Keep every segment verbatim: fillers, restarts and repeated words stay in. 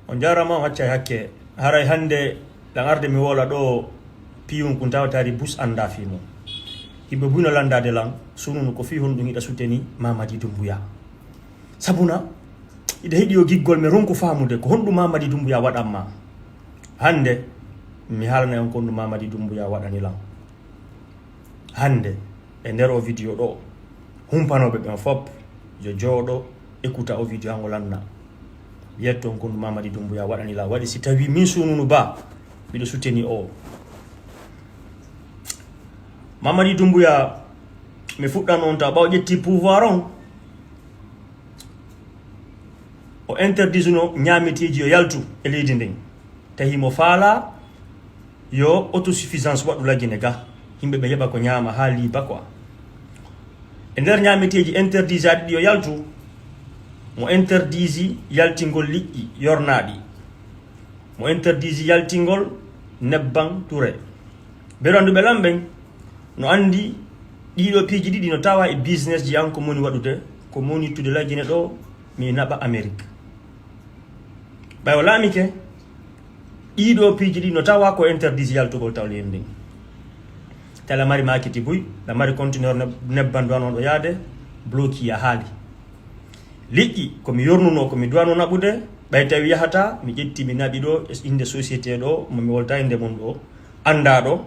On njaaraama, on accay hakke. Haray hannde ɗan arde mi woola ɗoo piyun kun tawataari bus anndaa fii mun. Yimɓe buy no lanndaade lan, Sununu, ko fii honɗun hiɗa suteni Mamadi Dumbuya? Sabuna, hiɗa hiɗi yo giggol mi ronku faamude ko honɗun Mamadi Dumbuya waɗan ma. Hannde, mi haalanay on ko honɗun Mamadi Dumbuya waɗani lan. Hannde, e nder o video ɗoo, humpanooɓe ɓen fop yo jooɗo, écouta o video, hango lanna. Yetto on ko honɗun Mamadi Dumbuya waɗani lan, waɗi si tawi min Sununu Ba, miɗo suteni o. Mamadi Dumbuya, mi fuɗɗan on taw ɓawo ƴetti pouvoir on, o interdisuno ñaameteeji yo yaltu e leydi ndin. Tawi mo faala yo autosuffisance waɗu La Guinée ga, yimɓe ɓe heɓa ko ñaama haa liiba quoi. E nder ñaameteeji interdisaaɗi ɗi yo yaltu, mo interdisi yaltingol liƴƴi yornaaɗi, mo interdisi yaltingol nebban ture. Beru annduɓe lan ɓen no anndi ɗiɗo piiji ɗiɗi no tawa e business ji an ko moni waɗude, ko moni tude La Guinée ɗoo, mi naɓa Amérique. Ɓay o laamike, ɗiɗo piiji ɗi no tawa ko interdit yaltugol taw leydi ndin. Tawi la mari makiti buy, la mari conteneur neb-, nebban duwano ɗo yaade, bloki ya haali. Liƴƴi, ko mi yornuno, ko mi duwano naɓude, ɓay tawi yahata, mi ƴetti, mi naɓi ɗo, e innde société ɗo, mo mi wolta innde mun ɗo, anndaa ɗo.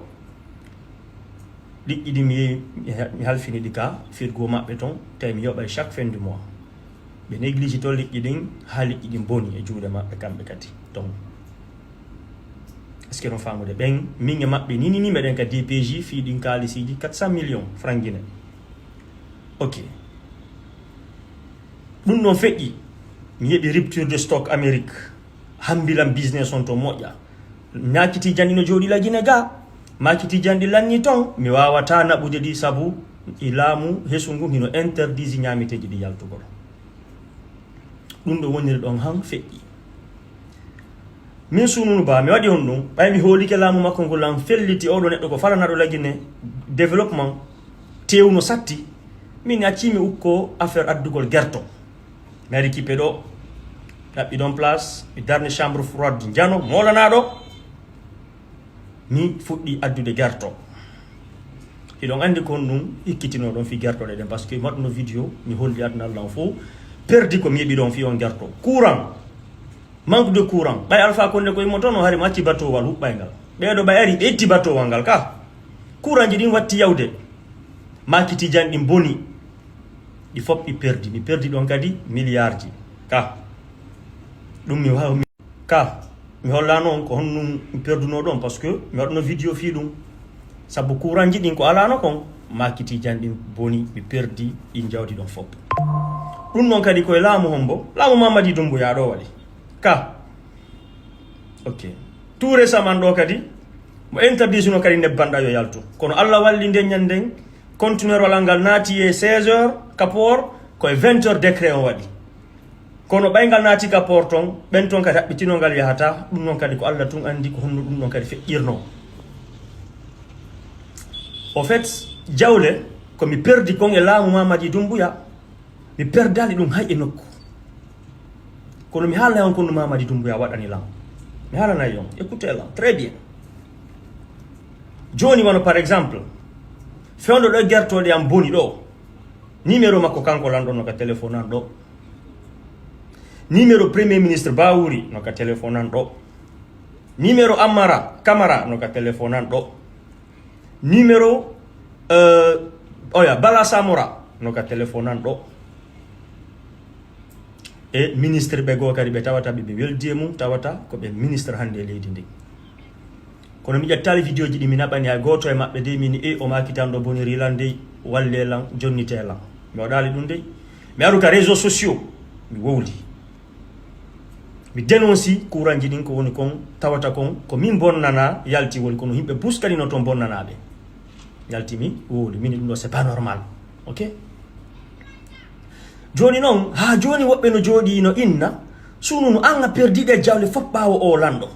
Liƴƴi ɗi mi yehi, mi ha-, mi halfini ɗi ka firgo maɓɓe ton, tawi mi yoɓay chaque fin du mois. Ɓe négligé ton liƴƴi ɗin, haa liƴƴi ɗin boni e juuɗe maɓɓe kamɓe kadi ton. Est-ce que no faamude? Ɓen, min e maɓɓe ni, ni, ni meɗen ka D P J fii ɗin kaalisiiji quatre cents millions francs guinéens. Ok. Ɗum ɗon feƴƴi, mi heɓi rupture de stock Amérique. Hambilan business on to moƴƴa. Makiti janɗi no jooɗi La Guinée ga. Makiti janɗi lanni ton, mi waawata naɓude ɗi sabu e laamu hesu ngu hino interdisi ñaameteeji ɗi yaltugol. Ɗum ɗo woniri ɗon han feƴƴi. Min Sununu Ba, mi waɗi on ɗum, ɓay mi hoolike laamu makko ngu lan felliti oɗo neɗɗo ko falanaɗo La Guinée développement, teewu no satti, min accii mi ukko affaire addugol gerto. Mi ari kippe ɗo, ɗaɓɓi ɗon place, mi darni chambre froide njano, moolanaɗo. Mi fuɗɗi addude gerto. Hiɗon anndi kon ɗum ikkitino ɗon fii gertoɗe ɗen, parce que mi waɗuno vidéo, mi holli aduna Allah on fof, perdi ko mi yeɓi ɗon fii on gerto. Courant, manque de courant. Ɓay Alpha Condé ko immotono, hari mo acci batowal huɓɓay ngal. Ɓeeɗo ɓay ari, ɓe itti batowal ngal ka. Courant ji ɗin watti yawde. Makiti jan ɗin boni. Ɗi fof ɗi perdi. Mi perdi ɗon kadi milliard ji. Ka. Ɗum mi waaw, mi, ka. Mi hollano on ko honɗum mi perduno ɗon, parce que mi waɗuno vidéo fii ɗum. Sabu courant ji ɗin ko alano kon, makiti jan ɗin boni, mi perdi ɗin jawdi ɗon fof. Ɗum ɗon kadi koye laamu hombo? Laamu Mamadi Doumbouya ɗo waɗi. Ka. Ok. Tout récemment ɗo kadi, mo interdisino kadi nebban ɗa yo yaltu. Kono Allah walli nden ñanden, conteneur wala ngal naati e seize heures ka port, ko e vingt heures décret o waɗi. Kono ɓay ngal naati ka port ton, ɓen ton kadi haɓɓitino ngal yahata, ɗum non kadi ko Allah tun andi ko honno ɗum non kadi feƴƴirno. Au fait, jawle ko mi perdi kon e laamu Mamadi Doumbouya, mi perdani ɗum hay e nokku. Kono mi haalnay on ko no Mamadi Doumbouya waɗani lan. Mi haalanay on. Écoutez lan. Très bien. Jooni wano par exemple, fewndo ɗo gertoɗe am boni ɗo. Numéro makko kanko lanɗo no ka téléphone an ɗo. Numéro premier ministre Bawuri no ka téléphone an ɗo. Numéro Amara Camara no ka téléphone an ɗo. Numéro, euh, oya, Bala Samora, no ka téléphone an ɗo. E ministre ɓe goo kadi ɓe tawata ɓe, ɓe weldi e mum, tawata ko ɓe ministre hannde e leydi ndi. Kono mi ƴettaali vidéo ji ɗi mi naɓani hay gooto e maɓɓe dey, min e o maaki tan ɗo boniri lan dey, walle lan, jonnite lan. Mi waɗaali ɗum dey. Mi aru ka réseaux sociaux, mi wowli. Mi dénonce courant ji ɗin ko woni kon, tawata kon ko min bonnana yalti woni kono yimɓe bus kadi no ton bonnanaɓe. Yalti mi wowli, min ɗum ɗo c'est pas normal. Ok? Jooni non, haa jooni woɓɓe no jooɗi no inna, Sununu an a perdi ɗe jawle fof ɓaawo o lanɗo.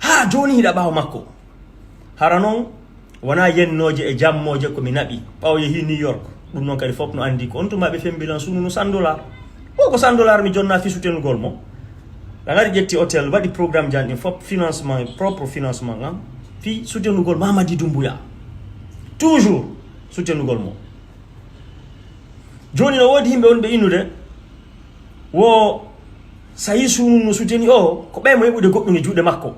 Haa jooni hiɗa ɓaawo makko. Hara non, wona yennooje e jammooje ko mi naɓi, ɓawo yehi New York. Ɗum non kadi fof no anndi ko on tuma ɓe fembilan Sununu cent dollars. O ko cent dollars mi jonna fii sutenugol mo. Ɓe ngari ƴetti hôtel, waɗi programme ji an ɗin fof, financement, propre financement an, fii soutenugol Mamadi Doumbouya. Toujours soutenugol mo. Jooni no woodi yimɓe wonɓe innude wo, so tawi Suunuunu no souteni o, ko ɓay mo heɓude goɗɗum e juuɗe makko.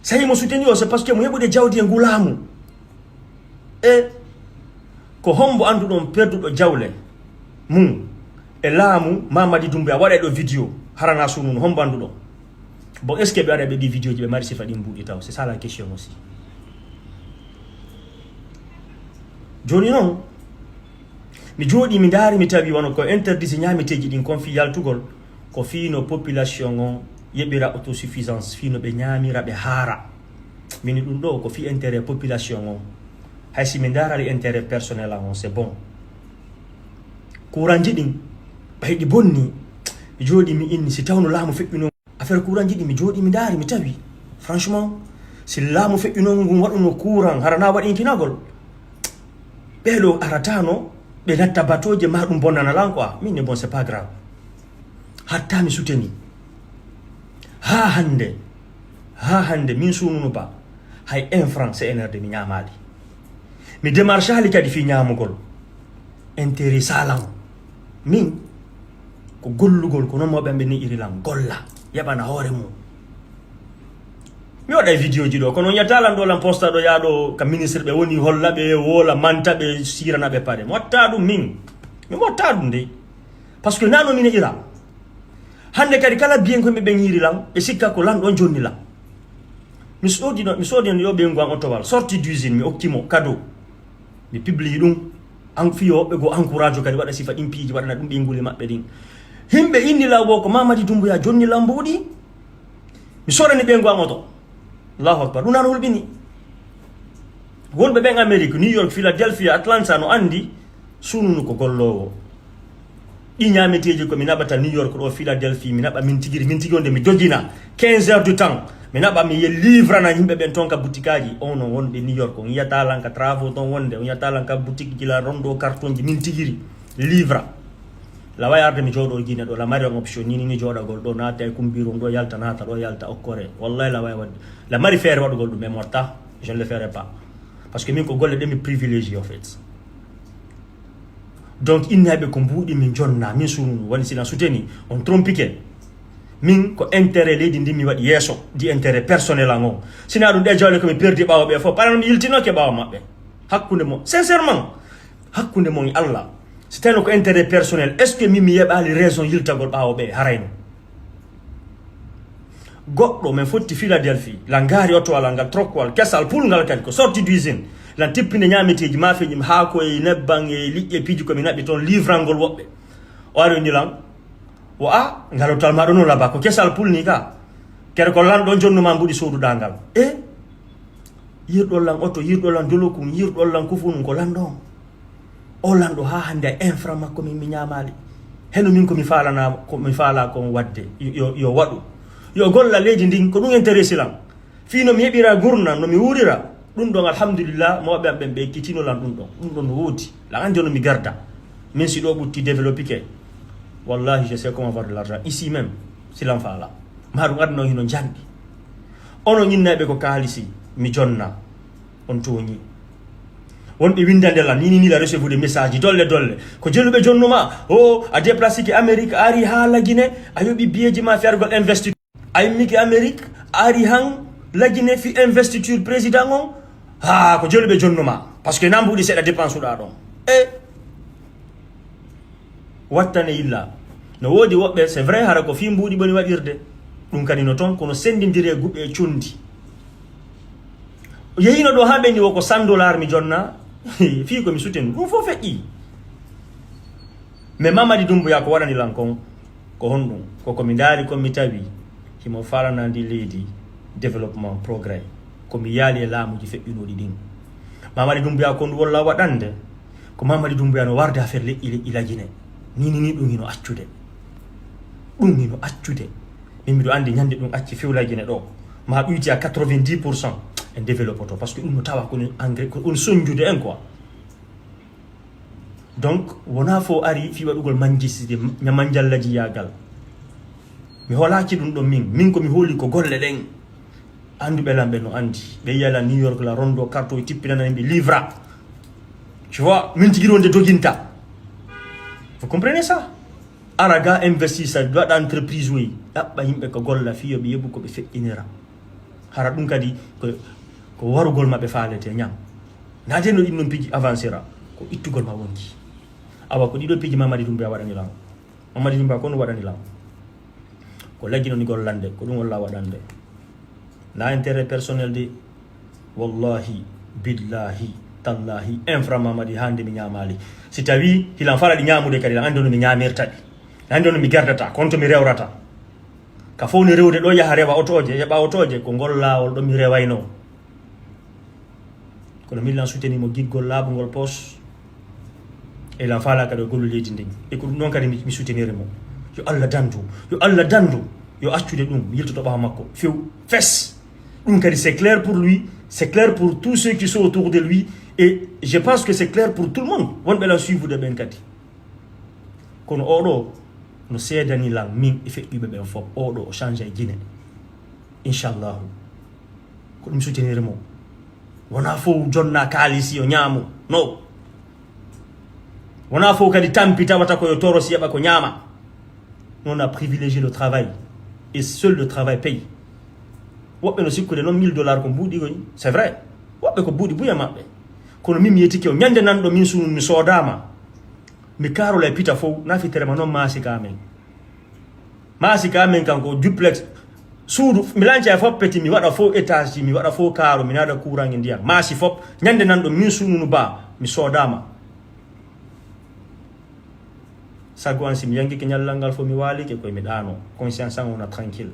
So tawi mo souteni o, c'est parce que mo heɓude jawdi e ngu laamu. E ko hombo annduɗon perduɗo jawle mum e laamu Mamadi Doumbouya waɗa ɗo vidéo, harana Suunuunu, hombo annduɗon? Bon, est-ce que ɓe waɗa ɓe ɗi vidéo ji ɓe mari sifa ɗin mbuuɗi taw? C'est ça la question aussi. Jooni noon, mi jooɗi, mi ndaari, mi tawi wano ko interdit si ñaameteeji ɗin kon fii yaltugol, ko fii no population on yeɓira autosuffisance, fii no ɓe ñaamira, ɓe haara. Mini ɗum ɗo ko fii intérêt population on. Hay si mi ndaarali intérêt personnel an on, c'est bon. Kuranji ɗin, ɓay ɗi bonni, mi jooɗi, mi inni, si tawno laamu feƴƴuno affaire kuranji ɗin, mi jooɗi, mi ndaari, mi tawi, franchement, si laamu feƴƴuno ngun waɗuno kuran, hara na waɗinkinagol, ɓee ɗo aratano ɓe natta batooje ma ɗum bonnana lan quoi. Min ne, bon, c'est pas grave. Hatta mi souteni. Haa hannde, haa hannde, min Suunuunu Ba, hay un franc C N R D mi ñaamaali. Mi démarchaali kadi fii ñaamugol. Intérêt salan. Min, ko gollugol, ko non mawɓe am ɓe ne'iri lan, golla, yaɓana hoore mum. Mi waɗay vidéo ji ɗo, kono on yetta lan ɗo, lan posta ɗo, yaa ɗo ka ministre ɓe woni, holla ɓe, woola, manta ɓe, sirana ɓe paɗe. Mi watta ɗum min. Mi watta ɗum dey. Parce que nano mi ne'ira. Hannde kadi kala biyen ko ɓe ɓen yiiri lan, ɓe sikka ko lan ɗon jonni lan. Mi soodi no, mi soodi no yo ɓeyngu an otowal, sorti d'usine, mi okki mo cadeau. Mi publie ɗum. An fiyo ɓe go encourage kadi waɗa sifa ɗin piiji, waɗana ɗum ɓeynguuli maɓɓe ɗin. Himɓe inni lan wo ko Mamadi Doumbouya jonni lan mbuuɗi. Mi soodani ɓeyngu an oto. Allahu Akbar. Ɗum nan hulɓini. Wonɓe ɓen Amérique, New York, Philadelphia, Atlanta no andi Suunuunu ko golloowo. Ɗi ñaameteeji ko mi naɓata New York ɗo, Philadelphie, mi naɓa min tigiri, min tigi wonde mi dogina quinze heures du temps. Mi naɓa mi ye livrana yimɓe ɓen ton ka butikaaji. On no wonɓe New York, on yiyata lan ka travaux ton wonde, on yiyata lan ka boutique gila rondo carton ji min tigiri livra. La way arde mi jooɗo Guinée ɗo, la mari on option ni, ni, ni jooɗagol ɗo, naata e kumbiiru on ɗo, yalta, naata ɗo, yalta, okkore. Wallahi la way wadde. La mari feere waɗugol ɗum, mais mi watta, je ne le ferai pas. Parce que min ko golle ɗe mi privilégié en fait. Donc, innaaɓe ko mbuuɗi min jonna, min Suunuunu, woni si lan souteni, on trompike. Min ko intérêt leydi ndin mi waɗi yeeso, di intérêt personnel an on. Sina ɗum ɗe jawle ko mi perdi ɓaawo ɓe fof, paran mi yiltinoke ɓaawo maɓɓe. Hakkunde mo, sincèrement, hakkunde mon e Allah. Si tawno ko intérêt personnel, est-ce que min mi yeɓaali raison yiltagol ɓaawo ɓe harayno? Goɗɗo men fotti Philadelphie, lan gaari otowal ngal, trokwal kesal, pulngal kadi, ko sorti d'usine. Lan tippinde ñaameteeji, maafeeji, haako e nebban e liƴƴi e piiji ko mi naɓi ton, livrangol woɓɓe. O ari o inni lan, wo a, ngal otowal ma ɗo non laba, ko kesal pulni ka. Kere ko lan ɗon jonnu ma mbuɗi sooduɗa ngal. E yirɗon lan oto, yirɗon lan dolokun, yirɗon lan kufunun, ko lan ɗon. O lanɗo haa hannde a infra makko min mi ñaamaali. Heno min ko mi faalana, ko mi faala kon waɗde, yo, yo, yo waɗu. Yo golla leydi ndin, ko ɗum intéressé lan. Fii no mi heɓira gurna, no mi wuurira. Ɗum ɗon, alhamdulillah, mawɓe am ɓen ɓe ekkitino lan ɗum ɗon. Ɗum ɗon no woodi. Lan anndi no mi garda. Min si ɗo ɓutti développé ke. Wallahi, je sais comment avoir de l'argent. Ici même, si lan faala. Ma ɗum aduna o hino njanɗi. Onon innayɓe ko kaalisi, mi jonna. On tooñi. Wonɓe windande lan, ni, ni, ni la recevoir des messages, dolle, dolle. Ko jeluɓe jonnuma, o, a déplacé ki Amérique, a ari haa Lagine, a yoɓi biyeeji ma fergol investiture. A immiki Amérique, a ari han Lagine fi investiture président on. Ha, ko jeluɓe jonnuma. Parce que nambuɗi seɗa dépense uɗa ɗon. E wattane illa. No woodi woɓɓe, c'est vrai, hara ko fii mbuuɗi ɓoni waɗirde. Ɗum kadi no ton, kono senndindiri e guɓe e conndi. Yehino ɗo haa ɓenni wo ko cent dollars mi jonna. Fii ko mi sutenu. Ɗum fof feƴƴi. Mais Mamadi Doumbouya ko waɗani lan kon, ko honɗum? Ko ko mi ndaari kon mi tawi himo faalana ndi leydi développement, progrès. Ko mi yaali e laamuuji feƴƴunooɗi ɗin. Mamadi Doumbouya ko ndu wolla waɗande, ko Mamadi Doumbouya no warde affaire leƴƴi, leƴƴi Lagine. Ni, ni, ni ɗum hino accude. Ɗum hino accude. Min miɗo anndi ñande ɗum acci few Lagine ɗo. Ma ɗuyti à quatre-vingt-dix pour cent en développoto. Parce que ɗum no tawa ko engrais, ko ɗum soñjude en quoi. Donc, wona fo ari fi waɗugol manjiside, ñamanjallaji yaagal. Mi hoolaaki ɗum ɗon min. Min ko mi hooli ko golle ɗen. Annduɓe lan ɓe no anndi. Ɓe yiya lan New York la rondo carte e tippinana yimɓe livra. Tu vois, min tigi ɗo nde doginta. Vous comprenez ça? Ara ga investissa, waɗa entreprise woyi. Ɗaɓɓa yimɓe ko golla fii yo ɓe yeɓu ko ɓe feƴƴinira. Hara ɗum kadi ko, ko warugol maɓɓe faalete ñam. Naade no ɗin non piiji avancera. Ko ittugol ma wonki. Awa ko ɗiɗo piiji Mamadi Doumbouya waɗani lan. Mamadi Doumbouya ko no waɗani lan. Ko laggi non gollande, ko ɗum walla waɗande. Na intérêt personnel de. Wallahi, billahi, tallahi, infra Mamadi hande mi ñamali. Si tawi hilan fala ɗi ñamude kadi, lan andi no mi ñamirta ɗi. Lan andi no mi gardata, konto mi rewrata. Ka fof ne rewde ɗo yaha rewa otooje, heɓa otooje, ko ngol laawol ɗo mi rewayno. Kono min lan soutenir mo giggol laaɓungol poos. E lan faala kadi o gollu leydi ndin. E ko ɗum ɗon kadi mi, mi soutenir mo. Yo Allah dandu, yo Allah dandu, yo accude ɗum, mi yiltoto ɓaawo makko. Few, fes. Ɗum kadi c'est clair pour lui, c'est clair pour tous ceux qui sont autour de lui. Et je pense que c'est clair pour tout le monde. Wonɓe lan suivude ɓen kadi. Kono oɗo no seedani lan min e feƴƴuɓe ɓen fof. Oɗo o change e Guinée. Inchallahu. Ko ɗum soutenir mo. Wona fof jonna kaalisi yo ñaamu. No. Wona fof kadi tampi tawata ko yo torosi yaɓa ko ñaama. Nous on a privilégié le travail. Et seul le travail paye. Woɓɓe no sikkude noon mille dollars ko mbuuɗi woni. C'est vrai. Woɓɓe ko mbuuɗi buya maɓɓe. Kono min mi yetike o ñande nanɗo min sunu mi soodama. Mi karola e pita fof, na fitere ma noon maasi ka men. Maasi ka men kanko duplex. Suudu, mi lanca e fof peti, mi waɗa fof étage, mi waɗa fof karo, mi naada courant e ndiyam. Maasi fof, ñande nanɗo min sununu ba, mi soodama. Sago an si mi yangike ñallal ngal fof mi waalike koye mi ɗaano. Conscience an wona tranquille.